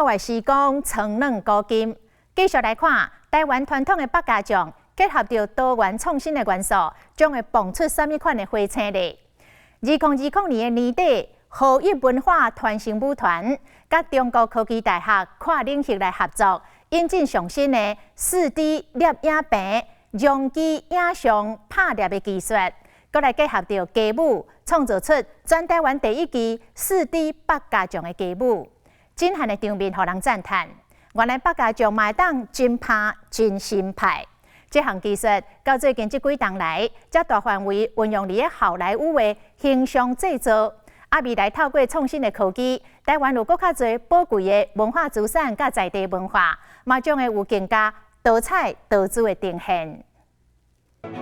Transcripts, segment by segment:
跨越時光，蒼軟古今。繼續來看台灣傳統的百家將，結合著多元創新的元素，將會蹦出啥物款的火星呢？2020年的年底，和一文化傳承舞團佮中國科技大學跨領域來合作，引進上新的4D 攝影棚、容積影像拍攝的技術，閣來結合著街舞，創造出全台灣第一支4D 百家將的街舞，震撼的場面，予人讚嘆。原來百家將嘛會當真拍真新派。這項技術到最近這幾冬來，才大範圍運用佇咧好萊塢的形象製造。啊，未來透過創新的科技，台灣有閣較濟寶貴的文化資產佮在地文化，嘛將會有更加多彩多姿的呈現。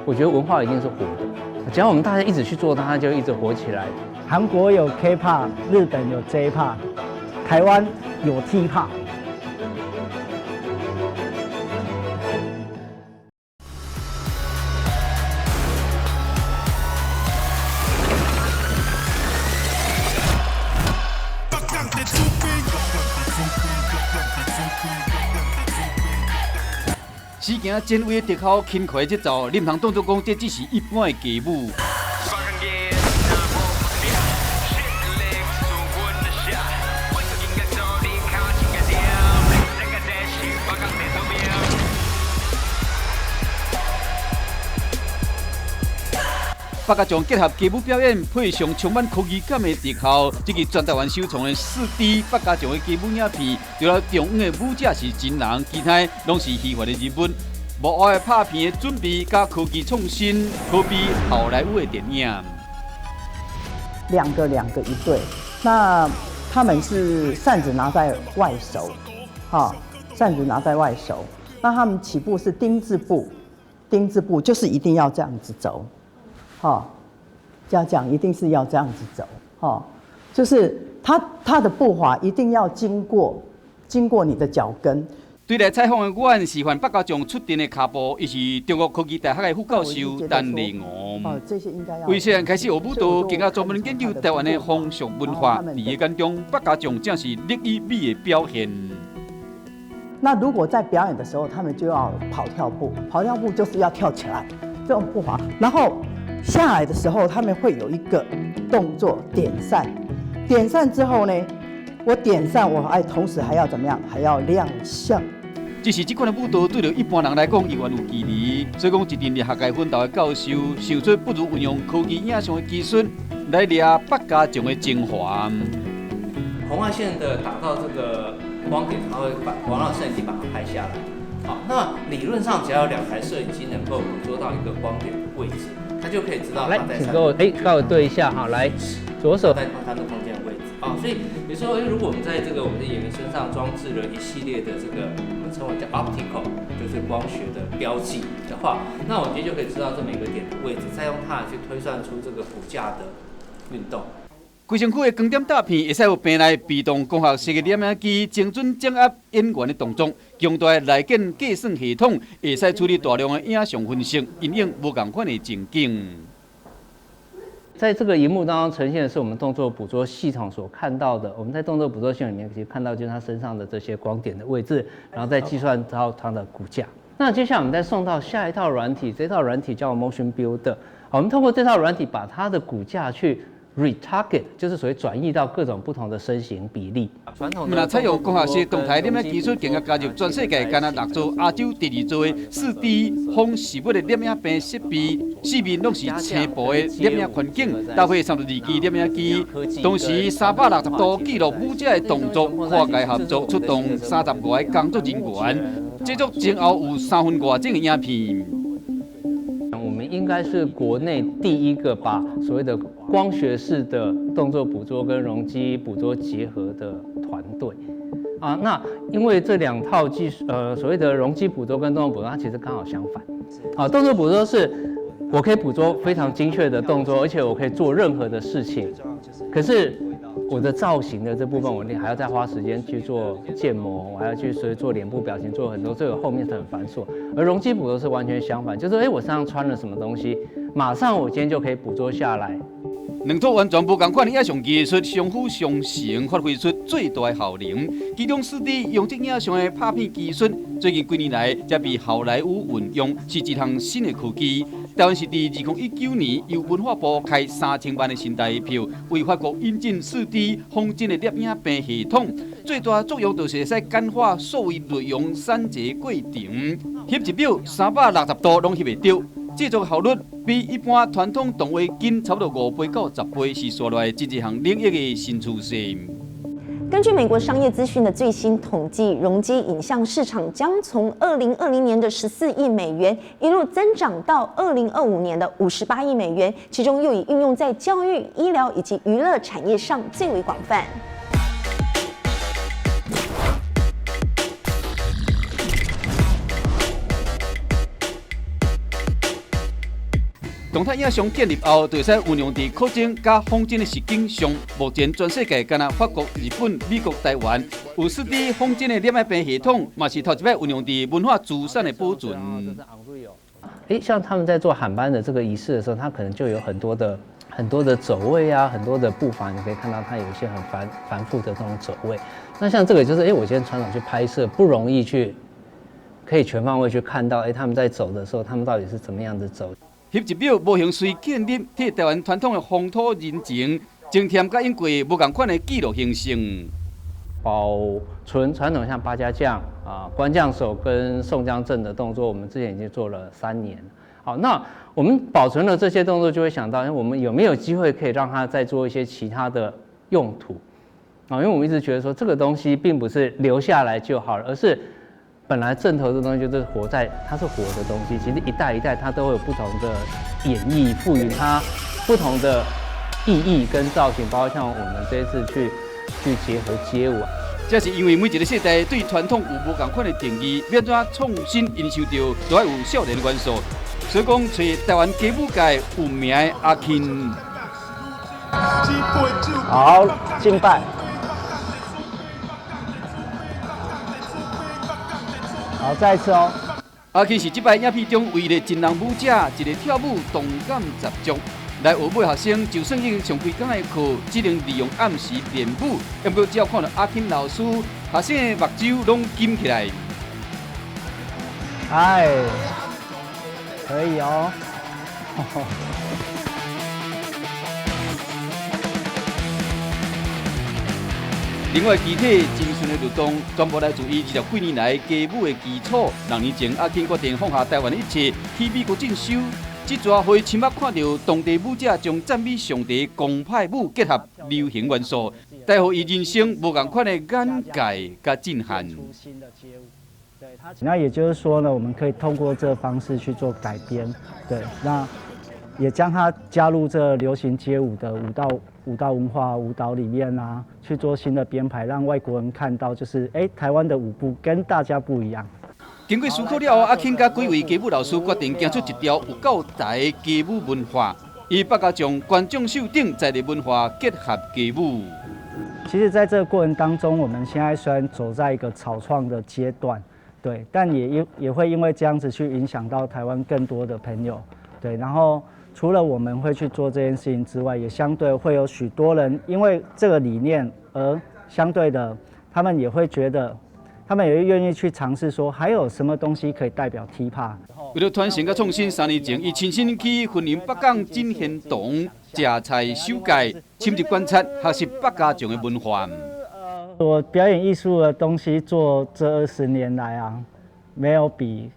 我覺得文化一定是活的，只要我們大家一直去做，它就一直活起來。韓國有 K-pop，日本有 J-pop，台灣有 T-pop。死行前卫的特效，轻快节奏，你毋通当作講這只是一般的街舞。百家將結合街舞表演，配上充滿科技感的特效，這支全台灣首創的4D 百家將的街舞影片，除了中央的舞者是真人，其他攏是虛幻的人物。幕後的拍片的準備佮科技創新，可比好萊塢的電影。兩個兩個一對，那他們是扇子拿在外手，哈，扇子拿在外手。那他們起步是丁字步，丁字步就是一定要這樣子走。哈，這樣講一定是要這樣子走，哈，就是他的步伐一定要經過你的腳跟。對來採訪的阮示範百家將出陣的跤步，伊是中國科技大學的副教授陳麗娥。為細漢開始學舞蹈，更加專門研究台灣的風俗文化。佇伊眼中，百家將正是力與美的表現。那如果在表演的時候，他們就要跑跳步，跑跳步就是要跳起來這種步伐，然後下來的時候，他們會有一個動作點扇，點扇之後呢，我點扇，我還同時還要怎麼樣？還要亮相。只是這款的舞蹈對著一般人來講，猶原有距離，所以講一陣佇學界奮鬥的教授，想出不如運用科技影像的技術來掠百家將的精華。紅外線的打到這個光點，它會把環繞攝影機把它拍下來。好，那理論上只要有兩台攝影機能夠捕捉到一個光點的位置，它就可以知道。來，請跟我哎，跟我對一下哈，來，左手在三度空間的位置啊，所以比如說，如果我們在這個我們的演員身上裝置了一系列的這個我們稱為叫 optical，就是光學的標記的話，那我們就可以知道這每個點的位置，再用它來去推算出這個骨架的運動。規身軀的光點大片，會使予棚內被動光學式的攝影機精準掌握演員的動作，強大的內建計算系統會使處理大量的影像分析，因應無仝款的情景。在這個螢幕當中呈現的是我們動作捕捉系統所看到的。我們在動作捕捉系統裡面其實看到就是他身上的這些光點的位置，然後再計算到他的骨架。那接下來我們再送到下一套軟體，這套軟體叫 Motion Builder。好，我們透過這套軟體把它的骨架去 retarget，就是所謂轉移到各種不同的身形比例。傳統的採用光學式動態攝影技術，更加加入全世界干焦六座亞洲第二座的4D 仿實物的攝影棚設備，四面攏是青布的攝影環境，搭配32支攝影機，同時360度記錄舞者的動作，跨界合作出動35個工作人員，製作前後有3分外鐘的影片。我們應該是國內第一個把所謂的光學式的動作捕捉跟容積捕捉結合的團隊啊。那因為這兩套技術，所謂的容積捕捉跟動作捕捉，它其實剛好相反。啊，動作捕捉是我可以捕捉非常精確的動作，而且我可以做任何的事情。可是我的造型的這部分，我還要再花時間去做建模，我還要去做臉部表情，做很多，這個後面是很繁瑣。而容積捕捉是完全相反，就是我身上穿了什麼東西，馬上我今天就可以捕捉下來。兩套完全無仝款的影像技術相輔相成，發揮出最大的效能。其中4D 容積影像的拍片技術，最近幾年來才被好萊塢運用，是一項新的科技。台灣是佇2019年由文化部開3000萬的新台票，為法國引進4D 仿真的攝影棚系統。最大作用就是會使簡化數位內容剪輯過程，翕一秒360度攏翕會著。製作效率比一般傳統動畫緊差不多5倍到10倍，是紲來這一項領域的新趨勢。根據美國商業資訊的最新統計，容積影像市場將從2020年的14億美元一路增長到2025年的58億美元，其中又以運用在教育、醫療以及娛樂產業上最為廣泛。動態影像建立後，就會使運用佇擴增佮仿真的實境上。目前全世界干焦法國、日本、美國、台灣有4D 仿真的攝影棚系統，嘛是頭一擺運用佇文化資產的保存。欸，像他們在做喊班的這個儀式的時候，他可能就有很多的很多的走位啊，很多的步伐，你可以看到他有一些很繁複的這種走位。那像這個就是，欸，我今天傳統去拍攝不容易去，可以全方位去看到，欸，他們在走的時候，他們到底是怎麼樣子走。翕一秒模型隨建立，替台灣傳統的風土人情，增添佮應過無仝款的記錄形式。保存傳統像八家將啊、關將手跟宋江陣的動作，我們之前已經做了3年。好，那我們保存了這些動作，就會想到，我們有沒有機會可以讓它再做一些其他的用途啊？因為我們一直覺得說，這個東西並不是留下來就好了，而是本來陣頭這東西就是活在，它是活的東西。其實一代一代它都會有不同的演繹，賦予它不同的意義跟造型，包括像我們這一次去結合街舞。這是因為每一個世代對傳統有無仝款的定義，欲按怎創新，𪜶受著都愛有少年元素。所以講，揣台灣街舞界有名的阿慶。好，敬拜。好，再一次哦。阿慶是這擺影片中唯一的真人舞者，一个跳舞動感十足。來學舞的學生，就算已經上幾工的課，只能利用暗時練舞。毋過只要看著阿慶老師，學生的目睭攏金起來。哎，可以哦。另外，肢體精神的律動，全部來自伊20幾年來街舞的基礎。6年前，阿慶決定放下台灣的一切，去美國進修。這逝予伊親目看著當地舞者將讚美上帝公派舞結合流行元素，帶予伊人生無仝款的眼界佮震撼。那也就是說呢，我們可以通過這個方式去做改編，對，那也將它加入這流行街舞的舞蹈文化舞蹈裡面啊，去做新的編排，讓外國人看到，就是欸，台灣的舞步跟大家不一樣。經過思考了後，阿慶佮幾位街舞老師決定行出一條有夠台的街舞文化，以百家將觀眾秀等在地文化結合街舞。其實，在這個過程當中，我們現在雖然走在一個草創的階段，對，但也會因為這樣子去影響到台灣更多的朋友，對，然後除了我們會去做這件事情之外，也相對會有許多人因為這個理念而相對的，他們也會覺得，他們也會願意去嘗試，說還有什麼東西可以代表 T-PA。為了傳承佮創新，3年前，伊親身去雲林北港進賢堂食菜守戒，深入觀察學習百家將的文化。我表演藝術的東西做這20年來啊，沒有比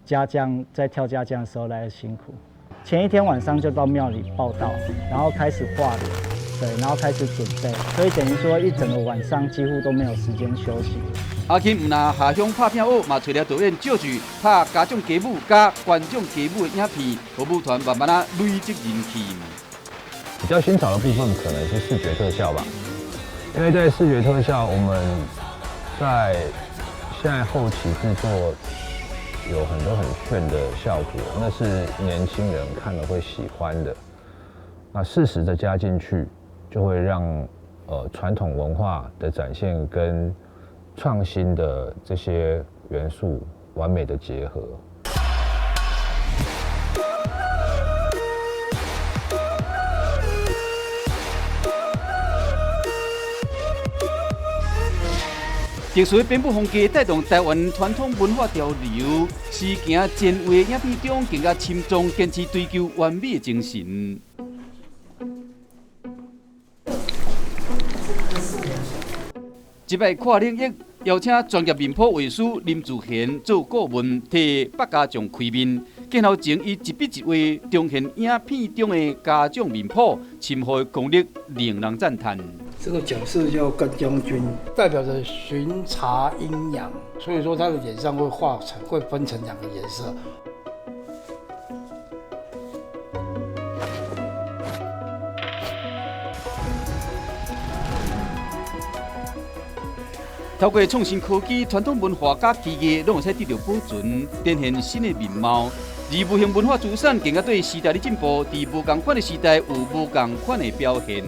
家將在跳家將的時候來得辛苦。前一天晚上就到廟裡報到，然後開始畫臉，對，然後開始準備，所以等於說一整個晚上幾乎都沒有時間休息。阿慶毋但下鄉拍片學，嘛揣著導演借助拍家將街舞佮觀眾街舞的影片，予舞團慢慢仔累積人氣。比較新潮的部分可能是視覺特效吧，因為在視覺特效，我們在現在後期製作有很多很炫的效果，那是年輕人看了會喜歡的。那適時的加進去，就會讓傳統文化的展現跟創新的這些元素完美的結合。特殊的编舞风格带动台湾传统文化潮流，时行前卫的影片中更加深藏坚持追求完美的精神。这摆跨领域邀请专业面谱画师林志贤做顾问，替百家将开面。镜头前以一笔一画重现影片中的家长面谱，深厚的功力令人赞叹。这个角色叫干将军，代表着巡查阴阳，所以说他的脸上会画成，会分成两个颜色。透过创新科技、传统文化佮技艺，拢会使得到保存，展现新的面貌。而无形文化资产更加对时代的进步，伫无仝款的时代有无仝款的表现。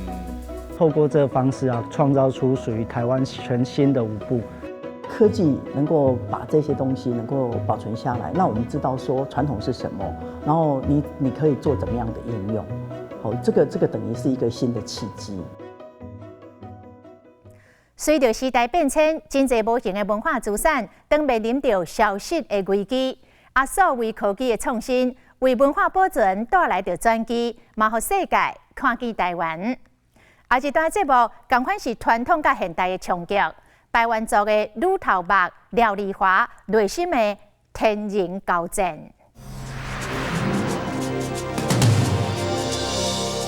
透过这个方式啊，创造出属于台湾全新的舞步。科技能够把这些东西能够保存下来，那我们知道说传统是什么，然后你可以做怎么样的应用？好，这个等于是一个新的契机。随著时代变迁，真濟無形的文化資產，當面臨著消失的危機。啊，數位科技的創新，為文化保存帶來著轉機，嘛予世界看見台灣。啊，這段節目仝款是傳統佮現代的衝擊，排灣族的女頭目廖麗華內心的天人交戰。